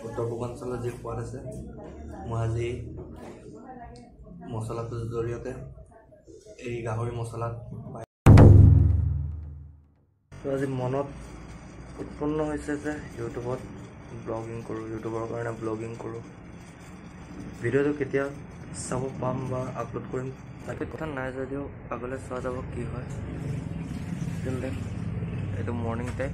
উত্তৰ পূৰ্বাঞ্চলৰ যি সোৱাদ আছে, মই আজি মছলাটোৰ জৰিয়তে এই গাহৰি মছলাত পাই। তো আজি মনত উৎপন্ন হৈছে যে ইউটিউবত ব্লগিং কৰোঁ, ইউটিউবৰ কাৰণে ব্লগিং কৰোঁ। ভিডিঅ'টো কেতিয়া চাব পাম বা আপলোড কৰিম তাকে কথা নাই যদিও আগলৈ চোৱা যাব কি হয়। এইটো মৰ্ণিং টাইম,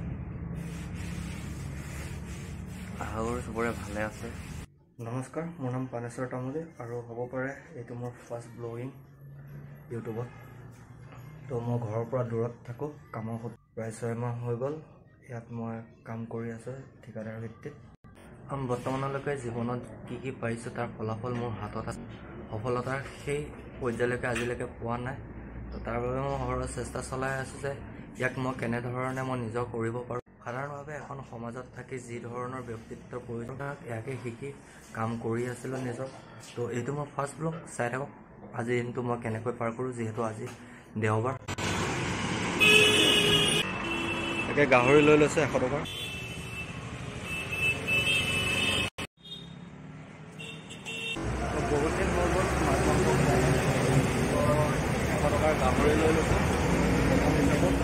আশা কৰোঁ চবৰে ভালে আছে। নমস্কাৰ, মোৰ নাম পানেশ্বৰ তামুলী আৰু হ'ব পাৰে এইটো মোৰ ফাৰ্ষ্ট ব্লগিং ইউটিউবত। তো মই ঘৰৰ পৰা দূৰত থাকোঁ, কামৰ প্ৰায় 6 মাহ হৈ গ'ল। ইয়াত মই কাম কৰি আছোঁ ঠিকাদাৰ ভিত্তিত। বৰ্তমানলৈকে জীৱনত কি কি পাইছোঁ তাৰ ফলাফল মোৰ হাতত আছে। সফলতাৰ সেই পৰ্যায়লৈকে আজিলৈকে পোৱা নাই। তো তাৰ বাবে মই সৰহ চেষ্টা চলাই আছোঁ যে ইয়াক মই কেনেধৰণে মই নিজৰ কৰিব পাৰোঁ। সাধাৰণভাৱে এখন সমাজত থাকি যি ধৰণৰ ব্যক্তিত্বৰ প্ৰয়োজন, ইয়াকে শিকি কাম কৰি আছিলোঁ নিজৰ। তো এইটো মোৰ ফাৰ্ষ্ট ব্লগ, চাই থাকক আজিৰ দিনটো মই কেনেকৈ পাৰ কৰোঁ, যিহেতু আজি দেওবাৰ। তাকে গাহৰি লৈ লৈছে 100 টকাৰ। বহুত দিন হৈ গ'ল মাছ মাংস খোৱা নাই, 100 টকাৰ গাহৰি লৈ লৈছোঁ প্ৰথম হিচাপত।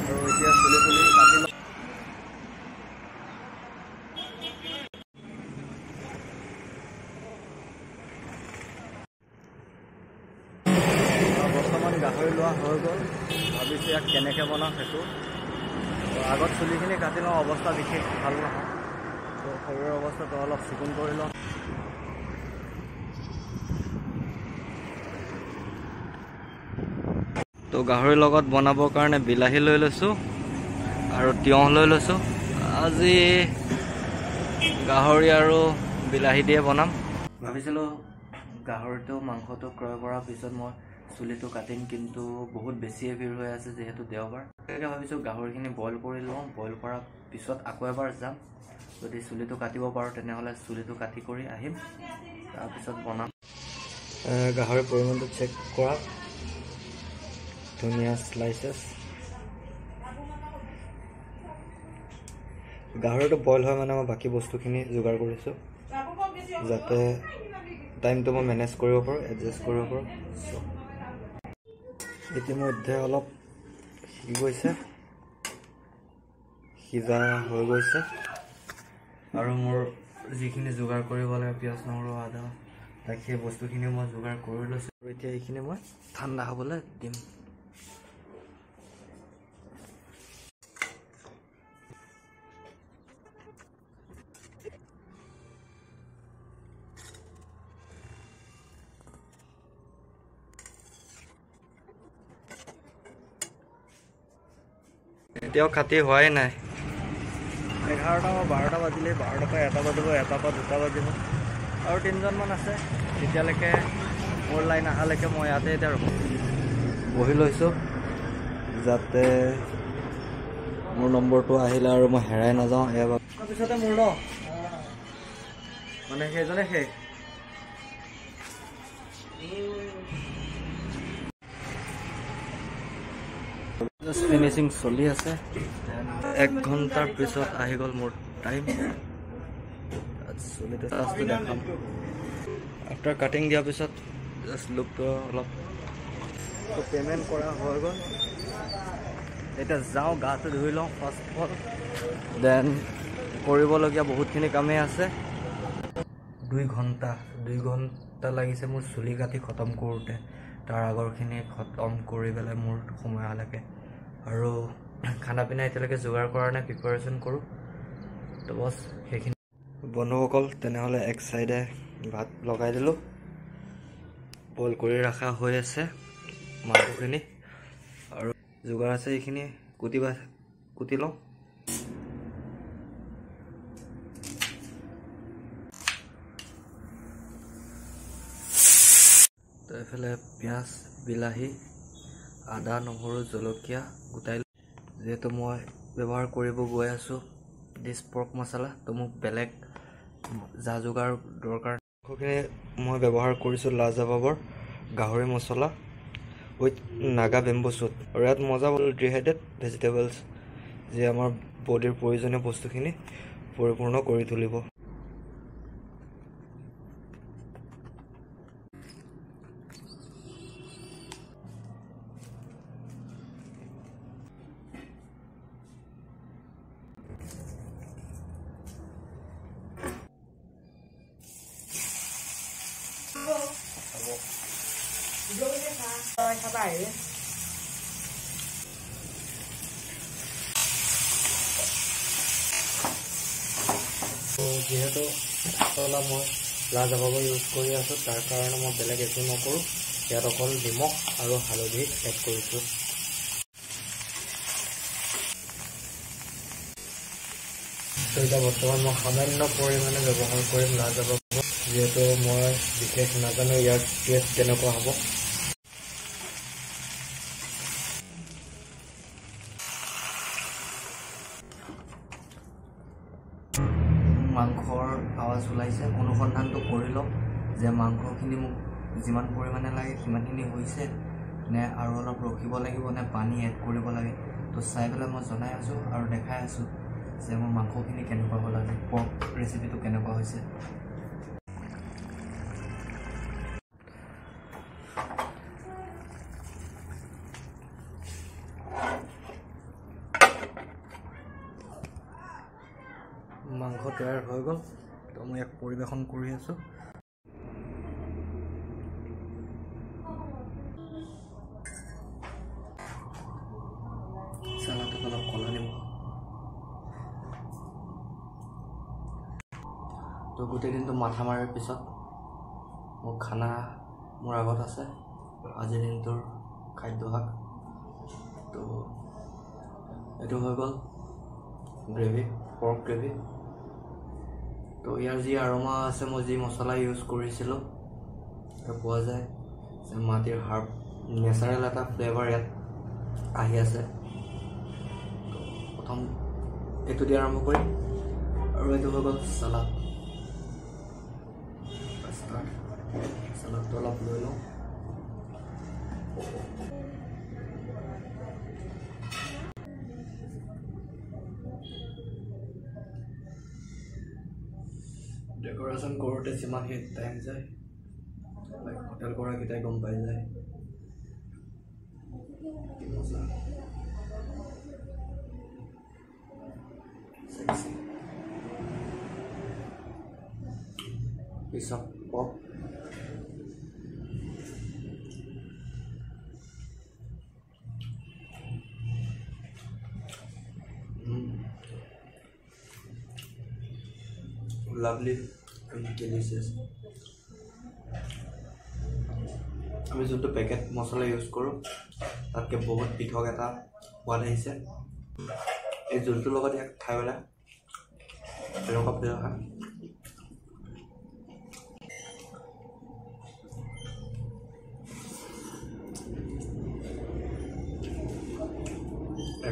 আৰু এতিয়া চুলি তুলি কাটি লওঁ। বৰ্তমান গাহৰি লোৱা হৈ গ'ল, ভাবিছোঁ ইয়াক কেনেকৈ বনাওঁ সেইটো। আগত চুলিখিনি কাটি লওঁ, অৱস্থা বিশেষ ভাল নহয়, তো শৰীৰৰ অৱস্থাটো অলপ চিকুণ কৰি লওঁ। তো গাহৰিৰ লগত বনাবৰ কাৰণে বিলাহী লৈ লৈছোঁ আৰু তিয়ঁহ লৈ লৈছোঁ। আজি গাহৰি আৰু বিলাহী দিয়ে বনাম। ভাবিছিলোঁ গাহৰিটো মাংসটো ক্ৰয় কৰাৰ পিছত মই চুলিটো কাটিম, কিন্তু বহুত বেছিয়ে ভিৰ হৈ আছে যিহেতু দেওবাৰ। গতিকে ভাবিছোঁ গাহৰিখিনি বইল কৰি লওঁ, বইল কৰাৰ পিছত আকৌ এবাৰ যাম। যদি চুলিটো কাটিব পাৰোঁ তেনেহ'লে চুলিটো কাটি কৰি আহিম, তাৰপিছত বনাম। গাহৰিৰ পৰিমাণটো চেক কৰা, ধুনীয়া শ্লাইচেছ। গাহৰিটো বইল হয় মানে মই বাকী বস্তুখিনি যোগাৰ কৰিছোঁ যাতে টাইমটো মই মেনেজ কৰিব পাৰোঁ, এডজাষ্ট কৰিব পাৰোঁ। ইতিমধ্যে অলপ সিজি গৈছে, সিজা হৈ গৈছে। আৰু মোৰ যিখিনি যোগাৰ কৰিব লাগে, পিঁয়াজ নহৰু আদা, তাক সেই বস্তুখিনি মই যোগাৰ কৰি লৈছোঁ। আৰু এতিয়া এইখিনি মই ঠাণ্ডা হ'বলৈ দিম। এতিয়াও কাটি হোৱাই নাই। 11টা বা 12টা বাজিলে, 12টাৰ পৰা 1টা বাজিব, 1টাৰ পৰা 2টা বাজিব। আৰু 3জনমান আছে, তেতিয়ালৈকে মোৰ লাইন অহালৈকে মই ইয়াতে এতিয়া বহি লৈছোঁ যাতে মোৰ নম্বৰটো আহিলে আৰু মই হেৰাই নাযাওঁ। এয়া তাৰপিছতে মোৰ ন মানে সেইজনে শেষ। ফিনিচিং চলি আছে। 1 ঘণ্টাৰ পিছত আহি গ'ল মোৰ টাইম। চুলিটো দেখাম আফটাৰ কাটিং দিয়াৰ পিছত জাষ্ট লুকটো অলপ। পে'মেণ্ট কৰা হৈ গ'ল, এতিয়া যাওঁ গাটো ধুই লওঁ ফাৰ্ষ্ট অফ অল, then কৰিবলগীয়া বহুতখিনি কামেই আছে। 2 ঘণ্টা লাগিছে মোৰ চুলি কাটি খতম কৰোঁতে, তাৰ আগৰখিনি খতম কৰি পেলাই মোৰ সময় অহালৈকে। আৰু খানা পিনা এতিয়ালৈকে যোগাৰ কৰা নাই, প্ৰিপাৰেশ্যন কৰোঁ। তো বছ সেইখিনি। বন্ধুসকল, তেনেহ'লে এক চাইডে ভাত লগাই দিলোঁ, বইল কৰি ৰখা হৈ আছে মাংসখিনি, আৰু যোগাৰ আছে এইখিনি কুটি লওঁ। তো এইফালে পিঁয়াজ, বিলাহী, আদা, নহৰু, জলকীয়া গোটাই, যিহেতু মই ব্যৱহাৰ কৰিব গৈ আছোঁ দিছ পৰ্ক মছলা, তো মোক বেলেগ যা যোগাৰ দৰকাৰ। মাংসখিনি মই ব্যৱহাৰ কৰিছোঁ লাজবাবৰ গাহৰি মছলা উইথ নাগা বেম্বো শ্বুট, আৰু ইয়াত মজা ডিহাইড্ৰেট ভেজিটেবলছ যি আমাৰ বডিৰ প্ৰয়োজনীয় বস্তুখিনি পৰিপূৰ্ণ কৰি তুলিব। যিহেতু মছলা মই লাজবাব ইউজ কৰি আছোঁ, তাৰ কাৰণে মই বেলেগ একো নকৰোঁ। ইয়াত অকল নিমখ আৰু হালধি এড কৰিছোঁ। এতিয়া বৰ্তমান মই সামান্য পৰিমাণে ব্যৱহাৰ কৰিম লাজবাব, যিহেতু মই বিশেষ নাজানো ইয়াৰ টেষ্ট কেনেকুৱা হ'ব। মাংসৰ আৱাজ ওলাইছে, অনুসন্ধানটো কৰি লওক যে মাংসখিনি মোক যিমান পৰিমাণে লাগে সিমানখিনি হৈছে নে আৰু অলপ ৰখিব লাগিব নে পানী এড কৰিব লাগে। তো চাই পেলাই মই জনাই আছোঁ আৰু দেখাই আছোঁ যে মোৰ মাংসখিনি কেনেকুৱা হ'ল, আজি পৰ্ক ৰেচিপিটো কেনেকুৱা হৈছে। মাংস তৈয়াৰ হৈ গ'ল, তো মই ইয়াক পৰিৱেশন কৰি আছোঁ। চালাডত অলপ ক'লা নিমখ। তো গোটেই দিনটো মাথা মাৰাৰ পিছত মোৰ খানা মোৰ আগত আছে, আজিৰ দিনটোৰ খাদ্যভাগ। তো এইটো হৈ গ'ল গ্ৰেভি, পৰ্ক গ্ৰেভি। তো ইয়াৰ যি আৰোমা আছে, মই যি মছলা ইউজ কৰিছিলোঁ পোৱা যায় যে মাটিৰ হাৰ্ব, নেচাৰেল এটা ফ্লেভাৰ ইয়াত আহি আছে। তো প্ৰথম এইটো দি আৰম্ভ কৰিম আৰু এইটো হৈ গ'ল চালাড। চালাডটো অলপ লৈ লওঁ। ডেক'ৰেশ্যন কৰোঁতে যিমানখিনি টাইম যায়, লাইক হোটেল কৰাকেইটাই গম পাই যায়। কি মজা, পিছত পপ। Lovely and delicious. আমি যোনটো পেকেট মছলা ইউজ কৰোঁ তাতকৈ বহুত পৃথক এটা সোৱাদ আহিছে। এই জোলটোৰ লগত ইয়াক খাই পেলাই তেনেকুৱা ফিল হয়।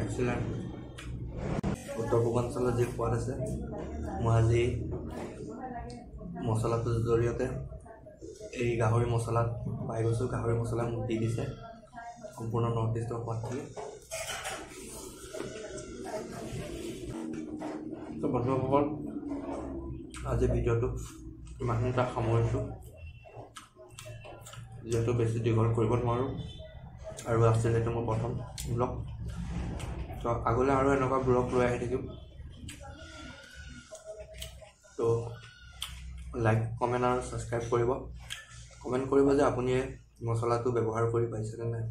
এক্সিলেণ্ট। উত্তৰ পূৰ্বাঞ্চলৰ যি সোৱাদ আছে, মই আজি মছলাটোৰ জৰিয়তে এই গাহৰি মছলাত পাই গৈছোঁ। গাহৰি মছলা মোক দি দিছে সম্পূৰ্ণ নৰ্থ ইষ্টৰ সোৱাদখিনি। তো বন্ধুসকল, আজি ভিডিঅ'টো ইমানখিনিতে সামৰিছোঁ, যিহেতু বেছি দীঘল কৰিব নোৱাৰোঁ আৰু আছিল এইটো মোৰ প্ৰথম ব্লগ। তো আগলৈ আৰু এনেকুৱা ব্লগ লৈ আহি থাকিম। তো লাইক, কমেণ্ট আৰু ছাবস্ক্ৰাইব কৰিব। কমেণ্ট কৰিব যে আপুনি এই মছলাটো ব্যৱহাৰ কৰি পাইছেনে নাই।